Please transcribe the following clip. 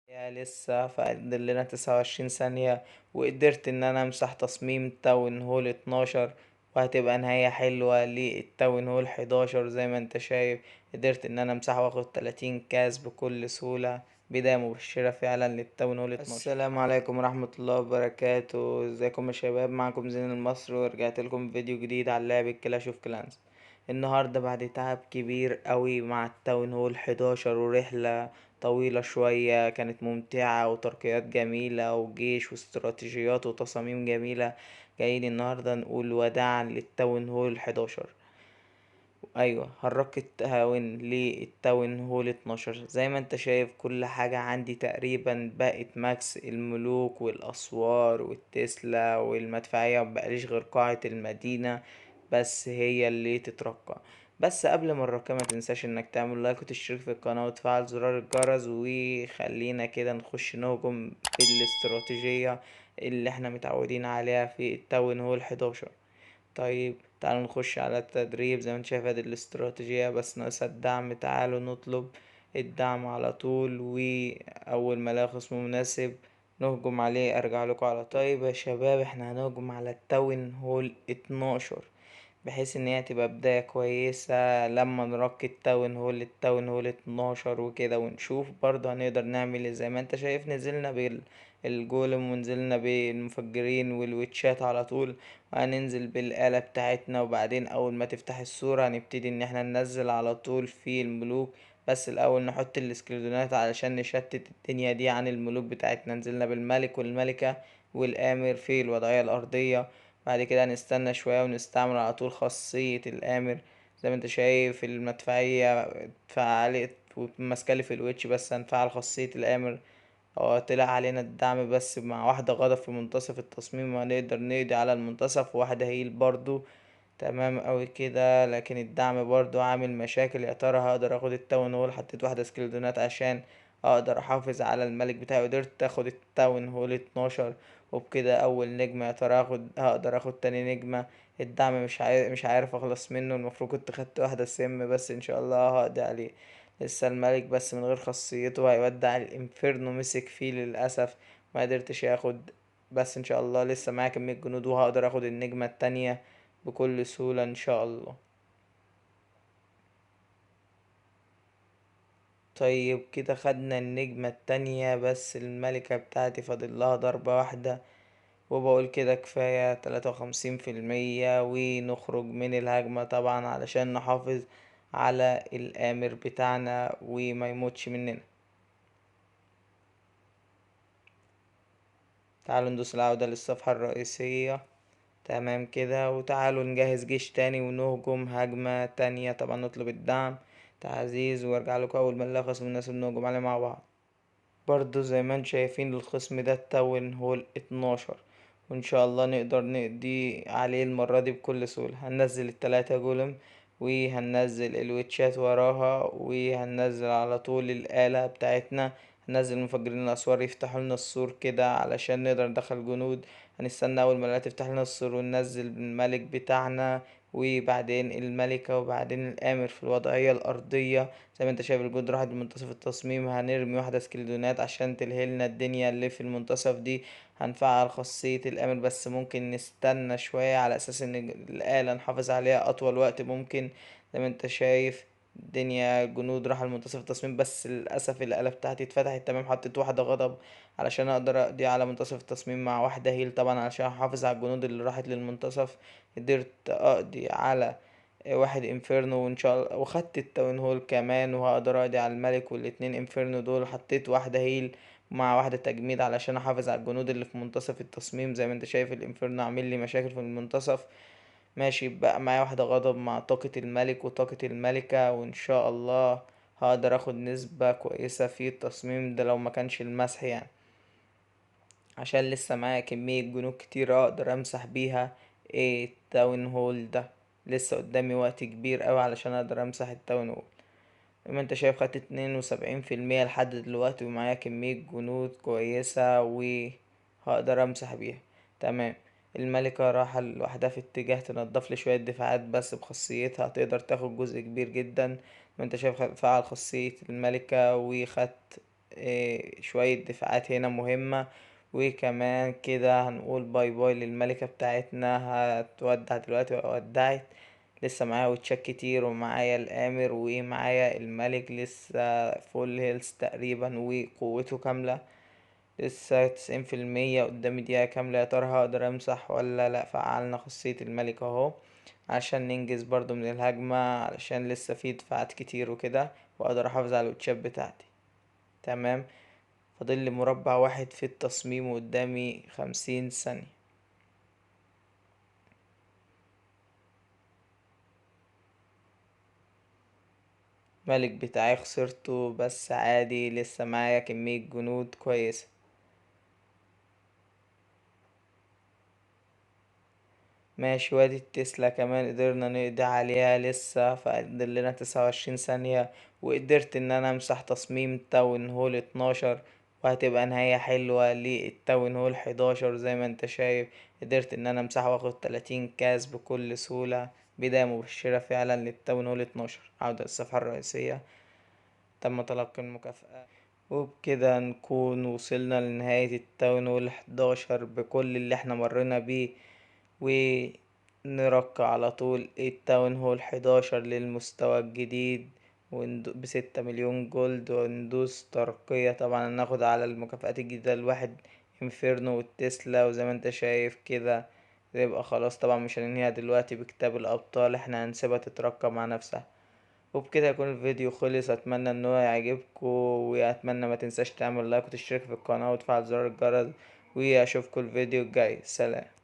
يا لسه فاضل لنا 29 ثانية، وقدرت ان انا امسح تصميم town hall 12، وهتبقى نهاية حلوة لل town hall 11. زي ما انت شايف قدرت ان انا امسحه واخد 30 كاس بكل سهولة، بداية مبشرة فعلا لل town hall 12. السلام عليكم ورحمة الله وبركاته، ازيكم يا شباب؟ معكم زين المصري ورجعت لكم فيديو جديد على لعبة Clash of Clans. النهاردة بعد تعب كبير قوي مع ال town hall 11 ورحلة طويلة شوية كانت ممتعة وترقيات جميلة وجيش واستراتيجيات وتصاميم جميلة، جايين النهاردة نقول وداعا لل town hall 11. ايوه هنرقي ال town لل town hall 12. زي ما انت شايف كل حاجة عندي تقريبا بقت max، الملوك والاسوار والتسلا والمدفعية، مبقاليش غير قاعة المدينة بس هي اللي تترقى. بس قبل ما نرقى ما تنساش انك تعمل like وتشترك في القناة وتفعل زرار الجرس، وخلينا كده نخش نهجم بالاستراتيجية اللي احنا متعودين عليها في ال town hall 11. تعالوا نخش على التدريب. زي ما انت شايف ادي الاستراتيجية بس ناقصها الدعم، تعالوا نطلب الدعم على طول، واول ما الاقي خصم مناسب نهجم عليه. ارجع لكم على طول. يا شباب احنا هنهجم على ال town hall 12 بحيث ان هي تبقى بداية كويسة لما نرقي ال town hall لل town hall 12 وكده، ونشوف برضه هنقدر نعمل ايه. زي ما انت شايف نزلنا بال golem ونزلنا بالمفجرين وال witch ات على طول، وهننزل بالآلة بتاعتنا، وبعدين اول ما تفتح الصورة هنبتدي ان احنا ننزل على طول في الملوك. بس الاول نحط ال skeleton ات علشان نشتت الدنيا دي عن الملوك بتاعتنا. نزلنا بالملك والملكة والآمر في الوضعية الأرضية، بعد كده هنستنى شوية ونستعمل على طول خاصية الآمر. زي ما انت شايف المدفعية اتفعلت وماسكالي في ال witch، بس هنفعل خاصية الآمر. طلع علينا الدعم بس مع واحدة غضب في منتصف التصميم، وهنقدر نقضي على المنتصف، وواحدة heal برضو. تمام اوي كده، لكن الدعم برضو عامل مشاكل. يا ترى هقدر اخد ال town hall؟ حطيت واحدة skeleton ات عشان اقدر احافظ على الملك بتاعي، قدرت اخد ال town hall 12، وبكده اول نجمة. يا ترى هقدر اخد تاني نجمة؟ الدعم مش عارف اخلص منه، المفروض كنت خدت واحدة سم، بس ان شاء الله هقضي عليه. لسه الملك بس من غير خاصيته هيودع ال inferno، مسك فيه للاسف ما قدرتش اخد، بس ان شاء الله لسه معايا كمية جنود وهقدر اخد النجمة التانية بكل سهولة ان شاء الله. كده خدنا النجمة التانية، بس الملكة بتاعتي فاضل لها ضربة واحدة، وبقول كده كفاية تلاتة وخمسين في المية، ونخرج من الهجمة طبعا علشان نحافظ على الآمر بتاعنا وما يموتش مننا. تعالوا ندوس العودة للصفحة الرئيسية. تمام كده، وتعالوا نجهز جيش تاني ونهجم هجمة تانية. طبعا نطلب الدعم تعزيز، وارجع لكم اول ما نلاقي خصم مناسب نهجم عليه مع بعض. برضو زي ما انتم شايفين الخصم ده ال town hall 12، وان شاء الله نقدر نقضي عليه المرة دي بكل سهولة. هننزل التلاتة golem، وهننزل ال witch ات وراها، وهننزل على طول الآلة بتاعتنا، هننزل مفجرين الأسوار يفتحوا لنا السور كده علشان نقدر ندخل جنود. هنستنى أول ما الآلة تفتح لنا السور وننزل الملك بتاعنا، وبعدين الملكة، وبعدين الآمر في الوضعية الأرضية. زي ما انت شايف الجنود راحت لمنتصف التصميم، هنرمي واحدة skeleton ات عشان تلهلنا الدنيا اللي في المنتصف دي. هنفعل خاصية الآمر، بس ممكن نستنى شوية على أساس إن الآلة نحافظ عليها أطول وقت ممكن. زي ما انت شايف الدنيا جنود راح لمنتصف التصميم، بس للأسف الآلة بتاعتي اتفتحت. تمام، حطيت واحدة غضب علشان أقدر أقضي على منتصف التصميم مع واحدة هيل طبعا علشان أحافظ على الجنود اللي راحت للمنتصف. قدرت أقضي على واحد inferno وإن شاء الله، وخدت ال town hall كمان، وهقدر أقضي على الملك والاتنين inferno دول. حطيت واحدة heal مع واحدة تجميد علشان أحافظ على الجنود اللي في منتصف التصميم. زي ما انت شايف ال inferno عامل لي مشاكل في المنتصف. ماشي، بقى معايا واحدة غضب مع طاقة الملك وطاقة الملكة، وإن شاء الله هقدر اخد نسبة كويسة في التصميم ده لو ما كانش المسح عشان لسه معايا كمية جنود كتير اقدر امسح بيها ايه ال town hall ده. لسه قدامي وقت كبير اوي علشان اقدر امسح ال town hall. زي ما انت شايف خدت اتنين وسبعين في المية لحد دلوقتي، ومعايا كمية جنود كويسة وهقدر امسح بيها. تمام، الملكة راحة لوحدها في اتجاه تنظف لي شوية دفاعات، بس بخاصيتها تقدر تاخد جزء كبير جدا. ما انت شايف فعل خاصية الملكة وخدت شوية دفاعات هنا مهمة. وكمان كده هنقول bye bye للملكة بتاعتنا، هتودع دلوقتي وودعت. لسه معايا witch ات كتير، ومعايا الامر، ومعايا الملك لسه full health تقريبا وقوته كاملة، لسه 90%، قدامي دقيقة كاملة. يا ترى هقدر امسح ولا لا؟ فعلنا خاصية الملك اهو عشان ننجز برضو من الهجمة، علشان لسه في دفاعات كتير وكده، واقدر احافظ على الوتشات بتاعتي. تمام، فاضل لي مربع واحد في التصميم وقدامي 50 ثانية. الملك بتاعي خسرته بس عادي، لسه معايا كمية جنود كويسة. ماشي، وادي التسلا كمان قدرنا نقضي عليها، لسه فاضل لنا 29 ثانية، وقدرت ان انا امسح تصميم town hall 12، وهتبقى نهاية حلوة لل town hall 11. زي ما انت شايف قدرت ان انا امسحه واخد 30 كاس بكل سهولة، بداية مبشرة فعلا لل town hall 12. عودة للصفحة الرئيسية، تم تلقي المكافأة. وبكده نكون وصلنا لنهاية ال town hall 11 بكل اللي احنا مرينا بيه، ونرقى على طول ال town hall 11 للمستوى الجديد ب6 مليون gold، وندوس ترقية. طبعا ناخد على المكافآت الجديدة الواحد inferno والتسلا، وزي ما انت شايف كده يبقى خلاص. طبعا مش هننهيها دلوقتي بكتاب الأبطال، احنا هنسيبها تترقى مع نفسها. وبكده يكون الفيديو خلص، اتمنى ان هو يعجبكم، واتمنى ما تنساش تعمل لايك وتشترك في القناة وتفعل زر الجرس، واشوفكم الفيديو الجاي. سلام.